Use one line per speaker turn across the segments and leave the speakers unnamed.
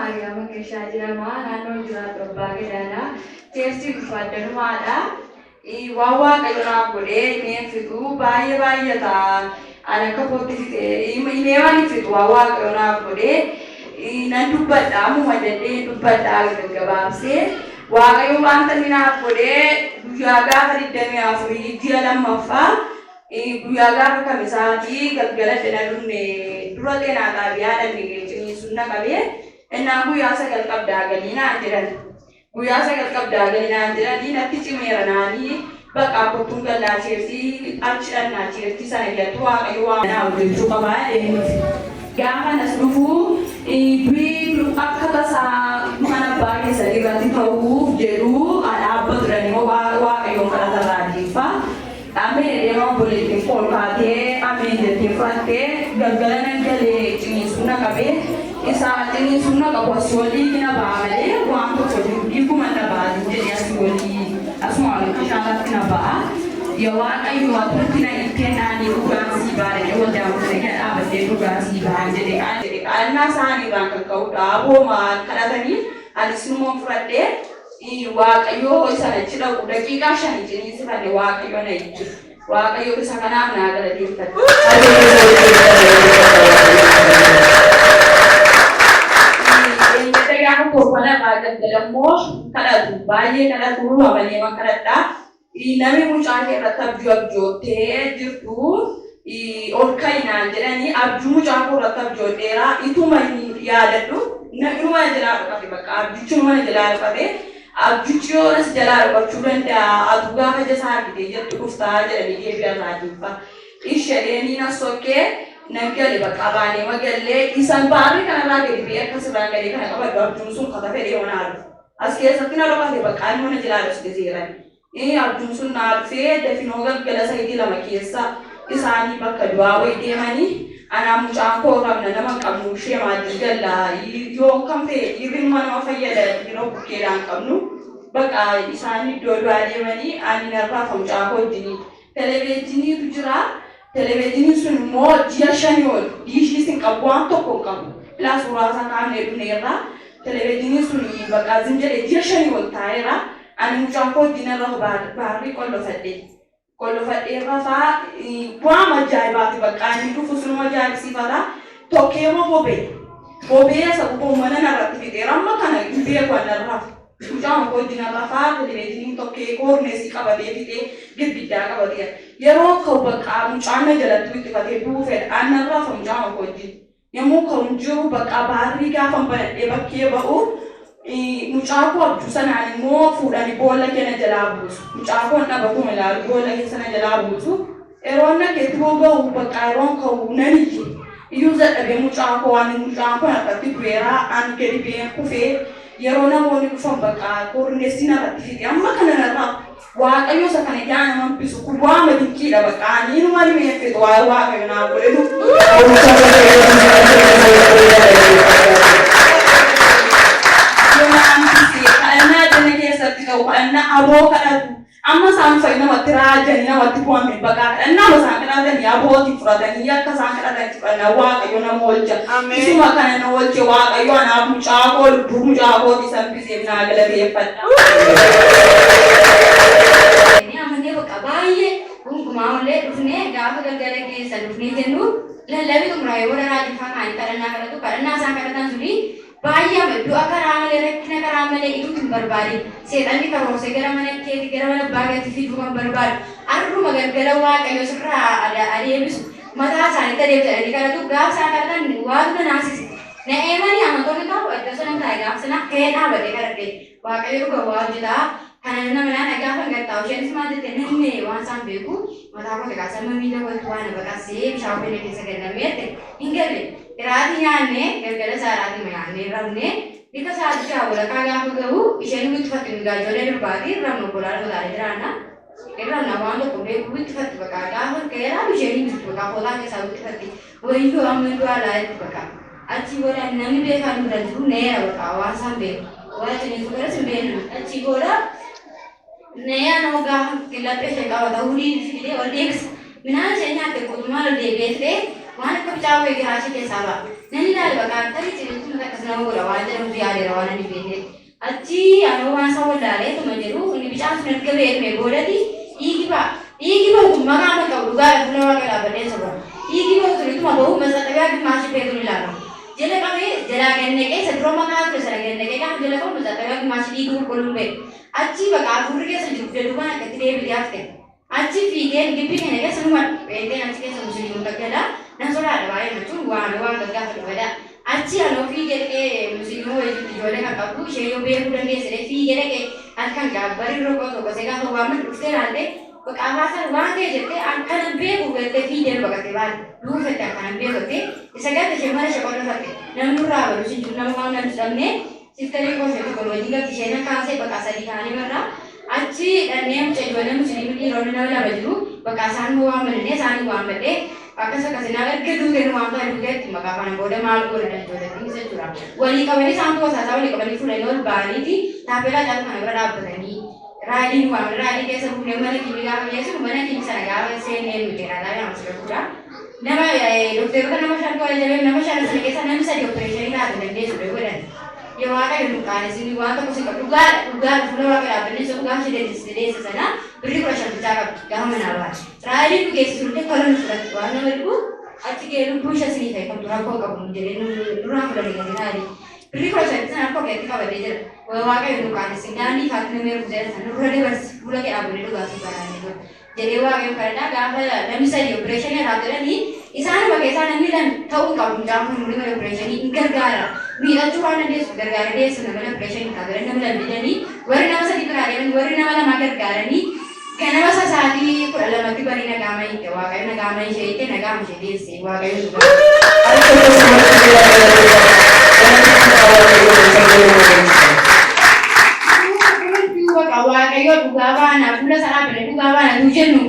Maariyaam Mangashaa jedhama. Naannoon jiraadhu Abbaa Gadaadha. Cheerchii dhufu addanumaadha. Waan Waaqayyo naaf godhee himee hin fixu baay'ee baay'ata. Ani akka kootti fixee himee waan hin fixu waan Waaqayyo naaf godhee nan dubbadha ammuma dadhee dubbadha gaggabaabsee. Waaqayyo wanta inni naaf godhee guyyaa gaafa 24 ji'a lammaffaa Guyyaa gaafa Kamisaati galgala dhina dhumne dura xeenaa xaabiyaa dhanne ciniinsuun na qabee innaan guyyaa 9 qabdaa galii naan jedhan. Guyyaa 9 qabdaa galii naan jedhanii natti cimeera naanii bakka kottuun gallaa cheertii achi dhannaa cheertii sana jettu Waaqayyo waan naa hojjechuu qabaa jedheen dhufe. Gaafa nas dhufu du'i akka tasaa mana abbaa keessanii irratti ta'uuf jedhu dhaabbatu jedhanii Waaqayyoon kadhata raajiiffaa. Ameen jedhee obboleettiin koo ol kaatee ameen jettee fudhattee galgala nan galee ciniinsuun na qabee isa ciniinsuun na qabu asii ol dhiigi na ba'a malee waan tokko jiru dhiiguma na ba'a jedhee asii olii asuma harka shaalaatti na ba'a. Yaa Waaqayyo atumti na hiikkee naanii dhugaan sii ba'a jedhee waldaa guddina dhaabattee dhugaan sii ba'a jedhe kadhannaa isaanii irraan kan ka'udha abooma kadhatanii anis immoo fudhadhee Waaqayyo isan achi dhaqu daqiiqaa shani ciniinsifanne Waaqayyo na ijje. Waaqayyo isa kanaaf naa galateeffadha. Eenyadda gaafa torban irraa galgala immoo kadhatu baay'ee kadhatu amanee kadhadha. Namni mucaa kee irratti abjuu abjoottee jirtu ol ka'i naan jedhanii abjuu mucaa koo irratti abjoodheera ituma hin yaadadhu inuma na jalaa dhokate bakka abjuchi inuma na jalaa dhokate abjuchi yoo nas jalaa dhokachuu danda'a atuu gaafa ija isaa argitee jettu dhuftaa jedhanii deebi'an raajiinfaa ishedheenii na sokkee nan gale bakka baanee magallee isan baarrii kanarraa gadi ba'ee akkasirraan galee kana qabadhu abjuun sun kata fedhee onaa dhufu. As keessatti na dhokate bakka inni mana jalaa dhosite seeran. Inni abjuun sun naa dhufee dafinoo galgala sayitii 2 keessa isaanii bakka du'aa wayi deemanii anaa mucaan koo qabna nama hin qabnu ishee maajjin galla yoo kan fe'e dhiirri immoo nama fayyada dhiira bukkeedhaan qabnu bakka isaanii iddoo du'aa deemanii ani narraa fa mucaa koo wajjinii televeejiniitu jira. Televeejiniin sun immoo ji'a shanii ol diishiis hin qabu waan tokko hin qabu. Ilaa suuraa isaa kaafnee dhufneerra. Televeejiniin sun bakka zim jedhee ji'a shanii ol taa'eera. Ani mucaan koo wajjin irra baarrii qollofadhe. Qollofadhee rafaa waan ajaa'ibaati bakka inni dhufu sunuma ajaa'ibsiifata. Tokkee immoo bobee. Bobee isa boboo mana narratti fixeera. Amma kana hin beeku ani narraa. Mucaan koo wajjin rafaa televeejiniin tokkee koorneesii qabatee fixee girgiddaa qabateera. Yeroo ka'u baqqaa mucaan na jalatti wixxifatee du'uu fedha. An nan rafa mucaan koo wajjin. Yommuu ka'u hin jiru baqqaa baarrii gaafan banadhee bakkee ba'u mucaa koo abjuu sanaan immoo fuudhanii boolla kee na jalaa buusu. Mucaa koon dhaba kuma ilaalu boolla keessa na jalaa buusu. Yeroon nakkeetti boba'u baqqaa yeroon ka'u nan iyye. Iyyuu dadhabee mucaa koo ani mucaan kun harkatti du'eera ani gadi ba'een kufee yeroo namoonni dhufan baqqaa koorneessi narratti fixe amma kana narraa Waaqayyo isa kana ijaa nama hambisu kun waama dinqiidha baqqaa ani inuma ni meeffetu waa'ee Waaqayyo naa godhetu. Kadhannaa jenna keessatti ta'u kadhannaa aboo kadhatu Amma isaan fa'i namatti raajanii namatti bu'an hin baqaa kadhannaa isaan kadhatanii abootiin fudhatanii akka isaan kadhatanitti fudhannaa Waaqayyo nama oolcha.
Ameen.
Isuma kana na oolche Waaqayyo anaaf mucaa koo lubbuu mucaa kootii sanbiseef naa galateeffadha.
Inni amannee bakka baay'ee gonkumaa ollee dhufnee gaafa galgala keessa dhufnee jennu lallabii xumuraa'ee booda raajeffaa kaanii kadhannaa kadhatu kadhannaa isaan kadhatan suni Baay'ee ama du'a karaa malee rakkina karaa malee iduutu hin barbaadin. Seexanni karoorsee gara mana keeti gara mana abbaa keetti fiduu kan barbaadu. Arruma galgala Waaqayyo sirraa adeebisu mataa isaaniitti adeemsa jedhanii kadhatu. Gaafa isaan kadhatan waatu na naasise. Na eemanii amantoonni ta'u iddoo sanan taa'e gaafa sana ka'ee dhaabadhee kadhadhe. Waaqayyo dhuga waa hojjetaa. Kana nama naan gaafa gad taa'u isheenis maal jette nanne waan isaan beeku mataa koo xiqaa sama miila kootti waan na baqassee bishaan beela keessa gad nam'ee jette hin galle. Iraatii nyaanne galgala isaa iraatii nyaannee rafne bika sa'aatii jaha walakkaa gaafa gahu isheen wixxifatti nu gaa ijoollee durbaati rafna obbolaa lama taanee jiraanna. Irrafna waan tokko beeku wixxifatti bakka gaafa ka'eeraa isheen hin jirtu bakka footaa keessaa wixxifatti wayyoo amma du'aa laa jetti bakka. Achii booda namni beekaa nu bira jiru neera bakka waan isaan beeku. Waa ciniinsuu garas hin beeknu. Achii booda Nayaan hoo gaafa laphee ishee qabata hudii fidee ol deebisa. Midhaan ishee nyaatte guutummaan ol deebi'ee fidee waan akka bicaa wayii garaa ishee keessaa ba'a. Nan ilaale bakka tarii ciniinsuun akkas nama godha waan jedhamutu yaadeera waan ani beekneef. Achi anoo waan isa wallaalee tuma jedhu inni bicaan sun erga beekme boodati dhiigi ba'a. Dhiigi ba'u kun maqaa amma qabu dhugaadha fuula waaqa dhaabbadheen soba. Dhiigi ba'u sun ituma ba'u matsaaxabiyaa gimmaashii beekuun ilaala. Jala qabee jalaa gad naqee isa dura makaa ture sana gad naqee gaafa jala qabu matsaaxabiyaa gimmaashii dhiigi qulqulluun ba'e. Achi baqa hafuurri keessa jiru dugda duubaan akkatti deebitee hafte. Achi fiigeen gibbii keenya keessa numa pheenxeen achi keessa musliimota gala nan sodaadha baay'ee jechuun waan waan gaggaafadhu badaa. Achi anoo fiigee dhaqee musliima wayii jirti ijoollee kan qabdu ishee yoo beekuu dandeesse dhaqee fiigee dhaqee halkan gaabbarii roqoo tokko see gaafa waammadhu dhuftee ilaalte baqa afaan waan ta'e jettee an kanan beeku gattee fiigee nu baqattee baate duufette an kanan beeku jettee isa gatte ishee mana ishee qollafatte namni nurraa badus hin jiru nama waan galus dhabnee Sisterii koo ishee tokko nu wajjin galti ishee nan kaasee bakka sadii kaanee barra achi dhannee muca ijoollee musliimii dhiironni nama lama jiru bakka isaan nu waammadhee isaanii waammadhee akkas akkas naa erga duutee nu waamtaa duuteetti maqaa kana booda maal goona ijoollettiin jechuudha. Walii qabanii isaan toosaasaa walii qabanii fuudhanii ol ba'aniiti taappellaa caalu kana bira dhaabbatanii raayilii nu waamne raayilii keessa buufnee mana kiimii gaafa geessinu mana kiimii sana gaafa seennee nuti raayilii nama sirriidha. Nama dokteerota nama shantu ajajame nama shan sana keessa namni sadi opereeshinii taate dandeessu godhan. Yaa Waaqayyo nu qaanessi waan tokko si qabu dhugaa dhugaa fuula waaqa dhaabbannee sun gaafa ishee deessiste deesse sana birrii 15 bichaa qabdi gaafa manaa baate. Raayilii nu geessisu illee tola nu fudhatti waan nama dhibu achi ga'ee lubbuu ishee isinii ta'e kamtu rakkoo qabu nu jedhee nurraa fudhate gadi raayilii. Birrii 15 sana harka keetti qabatee jira. Waaqayyo nu qaanessi daandii faatti nama ergu jedhan sana nurra dabarsi fuula kee dhaabbannee dhugaa si baraanee ture. Jedhee Waaqayyoon kadhadhaa gaafa namni sadi opereeshinii irraa godhanii isaanuma keessaa namni lama ta'uu qabu mucaan kun umurii malee opereeshinii hin gargaara miidhachuu waan dandeessu gargaara deessu nama malee opereeshinii hin godhan nama lama didanii warri nama sadi biraa deeman warri nama lamaa gargaaranii ganama isa sa'aatii 12tti barii nagaama hiike Waaqayyo nagaama ishee hiike nagaama ishee deesse Waaqayyo nu gargaara.
Harka keessa walitti
Baqa Waaqayyo dhugaa baana fuula isaa dhaabbanne dhugaa baana nu jennu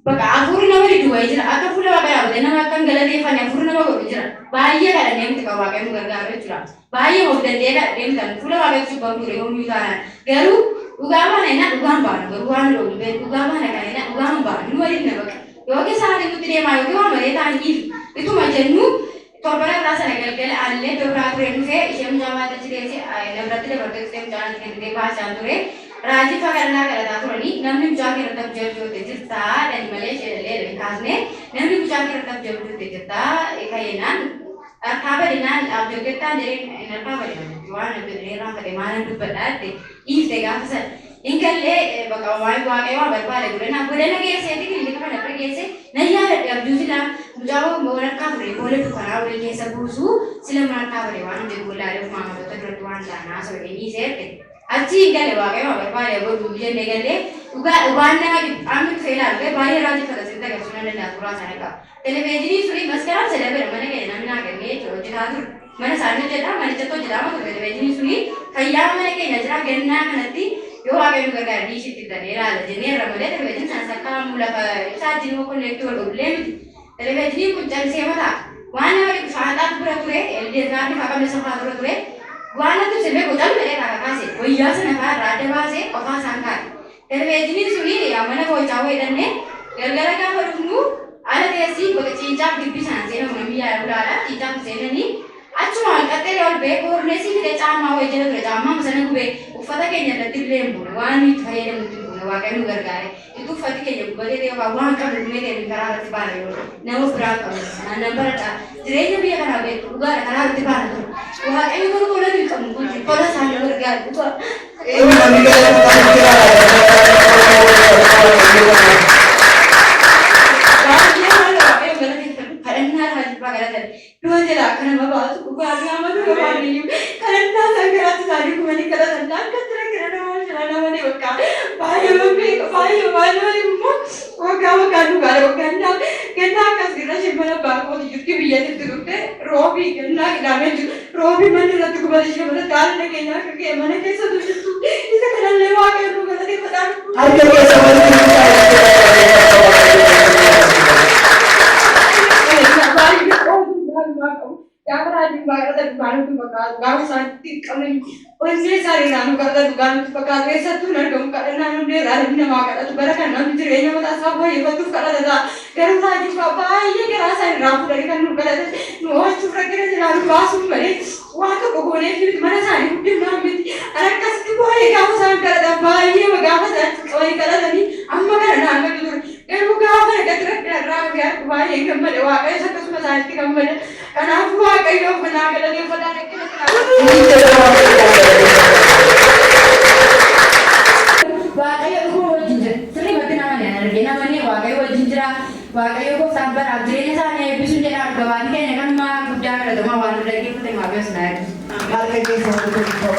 baqa hafuurri nama didu wayii jira akka fuula waaqa dhaabbate nama akka hin galateeffanne hafuurri nama godhu jira baay'ee kadhannee miti kan Waaqayyo nu gargaaru jechuudha baay'ee of danda'ee kadhannee miti kan fuula Waaqayyo cubbamtuudha yoomuu taanaan garuu dhugaa baana innaa dhugaan baana garuu waan nu dhowwu beeku dhugaa baana kan innaa dhugaan baana nu waliin na baqa yookiin sa'aatii nutti deemaa yookiin waan malee ta'an dhiifi ituma jennu torban irraa sana galgala allee iddoo biraa ture dhufee ishee mucaa baatee achi teesse na biratti dabartee dhuftee mucaan achi kennitee baasaan ture. Raajii faa kadhannaa kadhataa turanii namni mucaa kee irratti abjuu abjootte jirtaa jedhani malee ishee dhallee jedhani kaasne namni mucaa kee irratti abjuu abjootte jirtaa ka'eenaan harkaa badinaan abjoottettaan jedheen hin harkaa badina waan abjootee irraanfate maalan dubbadhaa jette dhiifte gaafa sana. Hin gallee bakka waan waaqayyo waan barbaade godhana godhana geesseeti kilinika kana bira geesse nan yaadadhe abjuu sila mucaa waan harkaa ture boolla dukkanaa wayii keessa buusu sila mana harkaa bare waan jedhu wallaalee ofuma amantoota duratti waan taanaa soodhee dhiiseette. Achi hin galle waaqayyo waan barbaade godhu jenne galle dhugaa waan nama dhibu qaamni dhufee ilaalu ga'e baay'ee raajeffata sitti agarsiisuu nan danda'a suuraa sana qaba. Televezyiinii suni maskaraam sadabedha mana keenya namni naa kennee jechuudha hojjetaa ture. Mana isaanii hojjetaa manichatti hojjetaa ture televezyiinii suni fayyaa mana keenya jira gannaa kanatti yoo waaqayyo nu gargaare diishiitti bitannee ilaala jennee irra malee televezyiinii sana sakkaa'amu lafa ibsaa jiru konneektii wal godhullee miti. Televezyiiniin kun callisee mataa waan nama dhibu shaanxaatu bira ture eldeerraadhi fa'aa qabne safaa bira ture waan natti ibsee beeku calme dheeraa kakaase wayyaa sana fa'aa irraa adda baasee qofaa isaan kaa'e. Televezyiiniin suni mana boo'ichaa wayii dhannee galgala gaafa dhufnu ala teessii bakka ciincaaf gibbii sanaan seenamu namni yaa'ee ulaala ciincaaf seenanii achuma wal qaxxeeree ol ba'ee koorneesii fidee caammaa wayii jala ture caammaa sana gubee uffata keenya irratti illee hin buune waan nuyi itti fayyadamu itti hin buune waaqayyo nu gargaare itti uffati keenya gubatee ta'e yookaan waan qabnu dhumee ta'e karaa irratti baana yoo nama biraa qabnu sanaan nan baradha jireenya biyya kanaa beektu dhugaadha karaa irratti baana ture waaqayyo garuu tola nuyi qabnu kun tola isaan nu gargaare dhugaa.
Eenyu namni galateeffatu jira?
Baay'ee maal waaqayyo galateeffadhu kadhannaa raajii galatan du'a jalaa akka nama baasu dhugaa nama dura waan iyyuu kadhannaa isaan garaatti isaanii gubanii kadhatan akkatti rakkina nama jira nama ni bakka baay'ee beeka baay'ee waan nama immoo waggaa waggaa dhugaadha waggaa gannaa akkas irra ishee mana baakooti jirti biyyatti dhufte roobii gannaa qidaamee jiru roobii manni irratti gubate ishee mana gaala nageenyaa akka ga'e mana keessatu jirtu isa kanallee waaqayyo nu galateeffadhaan.
Harka keessa walitti
Gaafa raajiin baay'ata gaafa isaan isaaniitti hin qabne onnee isaanii irraa nu kadhatan dhugaa nutti fakkaatu. Eessattuu hin argamu kadhannaan onnee irraa namni namaa kadhatu. Bara kan namni jireenya mataa isaa fooyyeffachuuf kadhata ta'a. Garuu raajii fa'aa baay'ee garaa isaanii irraa fuudhanii kan nu kadhatan, nu oolchuuf, rakkina jalaa nu baasuuf malee waan tokko goonee fi mana isaanii guddifnaan miti. Ani akkasitti baay'ee gaafa isaan kadhatan, baay'ee gaafa isaan qabanii kadhatanii amma kana naan galu ture. Garuu gaafa naqatti rakkina irraa hafee argu baay'ee gammada. Waaqayyos akkasuma isaanitti gammada. Kanaafuu Waaqayyoof naa galateeffadhaa, rakkina kanaa.
Waaqayyo dhuguma wajjin jira. Sirriimatti namani an argee namani Waaqayyo wajjin jira. Waaqayyo gooftaan baraaf jireenya isaanii eebbisuun jedha. Gabaanni keenya kanuma. Guddaa galatoomaa, waan nu dhaggeeffatan. Waaqayyo isin haa eebbisu.
Harka keessa.